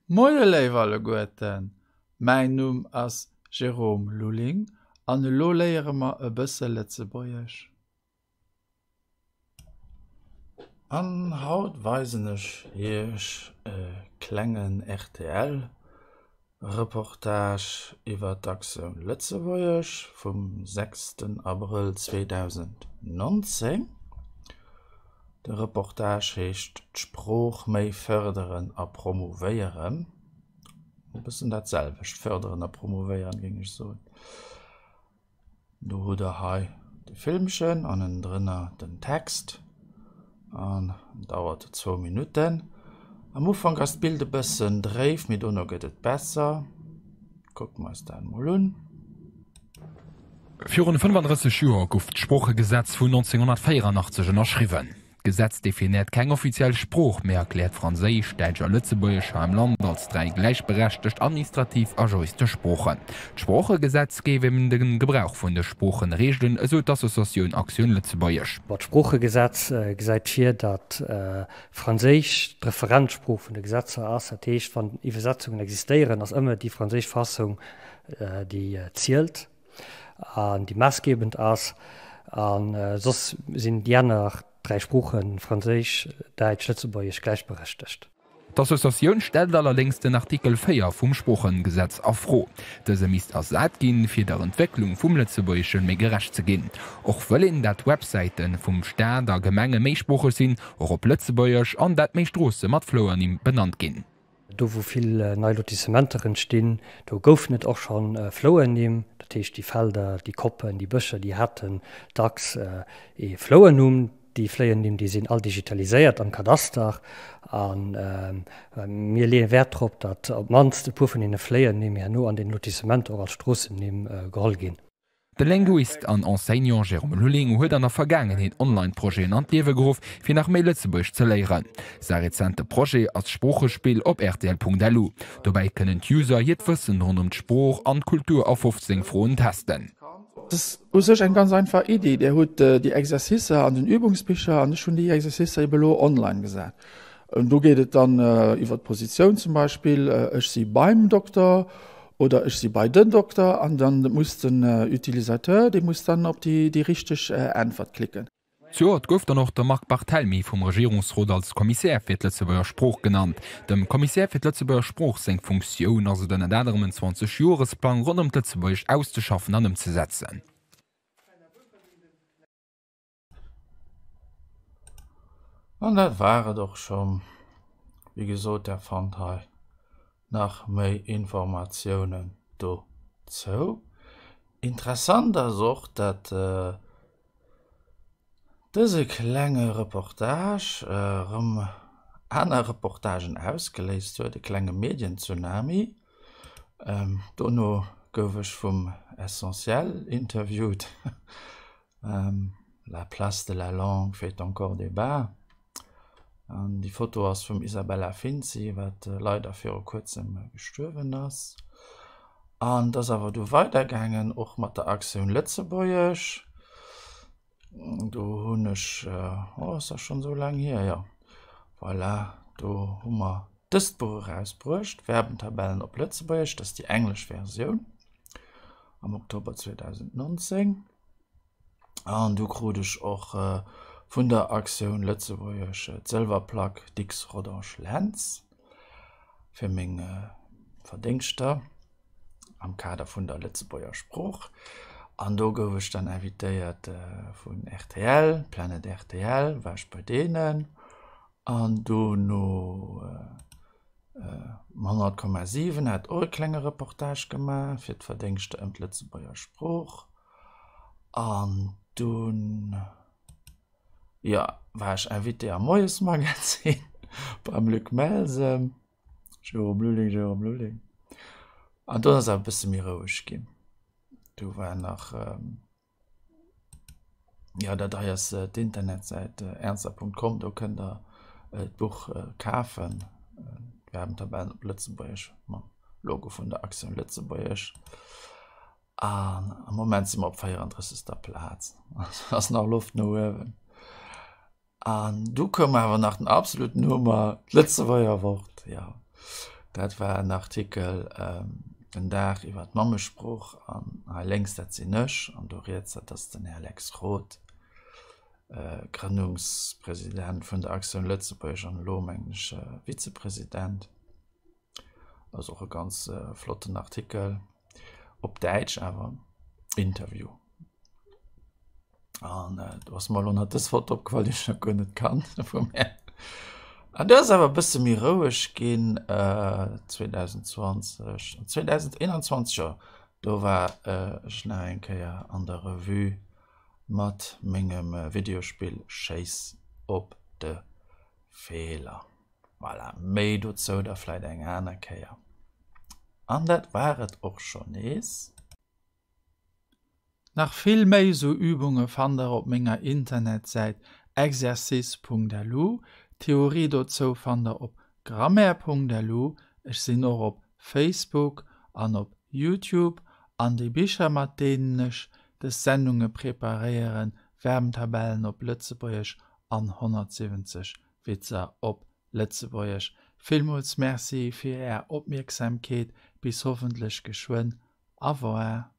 Moie léif alleguerten, mäin Numm ass Jérôme Lulling an elo léiere mer e bësse Lëtzebuergesch. An haut weisen ech iech e klengen rtl Reportage iwwer d'Aktioun Lëtzebuergesch vum sechsten Abrëll 2019. De Reportage heescht D'Sprooch méi fërderen a promouvéieren. E bëssen dat selwecht, fërderen a promouvéieren, géing ech soen. Do hutt der hei de Filmchen an ënnendrënner den Text an dauert zwou Minutten. Am Ufank ass d'Bild e bëssen dréif, mee dono gëtt et besser. Kucke mer eis dat mol un. Virun 35 Joer gouf d'Sproochegesetz vun 1984 ënnerschriwwen. D'Gesetz definéiert keng offiziell Sprooch, mee erkläert Franséisch, Däitsch a Lëtzebuergesch hei am Land als 3 gläichberechtegt administrativ a juristesch Sproochen. D'Sproochegesetz géif eben de Gebrauch vun de Sproochen reegelen, esou d'Associatioun Actioun Lëtzebuergesch. D'Sproochegesetz gesäit vir, datt Franséisch d'Referenzsprooch vun de Gesetzer ass. Dat heescht, wann Iwwersetzungen existéieren, ass ëmmer déi franséisch Fassung, déi zielt. an déi maassgebend ass, a soss sinn déi aner 3 Sproochen, Franséisch, Däitsch, Lëtzebuergesch, gläichberechtegt. D'Associatioun stellt allerdéngs den Artikel 4 vum Sproochegesetz a Fro. Dëse misst ersat ginn, fir der Entwécklung vum Lëtzebuergesche méi gerecht ze ginn. Och wëll een, dat d'Websäite vum Staat a Gemenge méisproocheg sinn, och op Lëtzebuergesch, an dat méi Stroosse mat Flouernimm benannt ginn. Do wou vill nei Lotissementer entstinn, do goufen et och scho Flouernimm. Dat heescht déi Felder, déi Koppen, déi Bëscher, déi haten dacks ee Flouernumm. Déi Fléiernimm, déi sinn all digitaliséiert am Kadaster. A mir leeë Wäert drop, datt op d'mannst e puer vun deene Fléiernimm herno an den Lotissementer och als Stroossennimm geholl ginn. De Linguist an Enseignant Jérôme Lulling huet an der Vergaangenheet Online-Projeten an d'Liewe geruff, fir nach méi Lëtzebuergesch ze léieren. Säi rezente Projet ass d'Sproochespill op rtl.lu. Dobäi kënnen d'User hiert Wëssen ronderëm d'Sprooch an d'Kultur a 15 Froen testen. Et ass u sech eng ganz einfach Iddi. Dir hutt déi Exercicer an den Übungsbicher an ech hunn déi Exercicer ebe lo online gesat. Do geet et dann iwwer d'Positioun zum Beispill, ech si beim Dokter oder ech si bei den Dokter an dann muss den Utilisateur, dee muss dann op déi richteg Äntwert klicken. Zejoert gouf dann och de Marc Barthelmy vum Regierungsrot als Kommissär fir d'Lëtzebuerger Sprooch genannt. Dem Kommissär fir d'Lëtzebuerger Sprooch seng Funktioun ass et ënnert anerem en 20 Joresplang ronderëm d'Lëtzebuergescht auszeschaffen an ëmzesetzen. An dat war et och schonn. Wéi gesot, der fannt hei nach méi Informatiounen dozou. Interessant ass och, dat dëse klenge Reportage erëm aner Reportagen ausgeléist huet, e klenge Medientsunami. Dono gouf ech vum Essentiel interviewt. La place de la langue fait encore débat. An déi Foto ass vum Isabella Finzi, wat leider viru kuerzem gestuerwen ass. An et ass awer du weidergaangen, och mat der Aktioun Lëtzebuergesch. Do hunn ech, oh ass dat schonn esou laang hier, jo voilà, do hu mer dëst Buch erausbruecht, Verbentabellen op Lëtzebuergesch, dat ass déi englesch Versioun. am Oktober 2019. An du krut ech och vun der Aktioun Lëtzebuergesch d'Sëlwerplack Dicks Rodange Lentz fir meng Verdéngschter am Kader vun der Lëtzebuerger Sprooch. An do gouf ech dann invitéiert vun rtl, Planet rtl, war ech bei deenen. An dono 100,7 hat och e klenge Reportage gemaach fir d'Verdéngschter ëm d'Lëtzebuerger Sprooch. An dunn, jo, war ech Invité am Moiesmagazin beim Luc Melsem, Jérôme Lulling, Jérôme Lulling. An dunn ass awer e bësse méi roueg ginn. Do war nach. Jo dat hei ass d'Internetsäit ernzer.com, do kënnt der d'Buch kafen. D'Verbentabellen op Lëtzebuergesch mam Logo vun der Aktioun Lëtzebuergesch. An am Moment si mer op 34. Plaz, also ass nach Loft no uewen. An du koum awer nach den absoluten Hummer, d'Lëtzebuerger Wort, jo. Dat war en Artikel den Dag iwwer d'Mammesprooch an hei lénks dat sinn ech an do riets dat ass den Här Lex Roth, Grënnungspresident vun der Actioun Lëtzebuergesch an elo mengen ech Vizepresident. Ass och e ganz flotten Artikel, op Däitsch awer, Interview. An do ass mer elo nach dës Foto opgefall, déi ech nach guer net kannt vu mär. An do ass awer e bësse méi roueg ginn 2020 an 2021, jo do war ech nach eng Kéier an der Revue mat mengem Videospill Schéiss op de Feeler. Voilà, méi dozou da vläit eng aner Kéier. An dat war et och schonn nees. Nach vill méi sou Übunge fannt der op menger Internetsäit exercice.lu. D'Theorie dozou fannt der op grammaire.lu. Ech sinn och op Facebook an op Youtube. An déi Bicher mat deenen ech des Sendunge preparéieren, Verbentabellen op Lëtzebuergesch an 170 Witzer op Lëtzebuergesch. Villmools Merci fir är Opmierksamkeet. Bis hoffentlech geschwënn. Au revoir.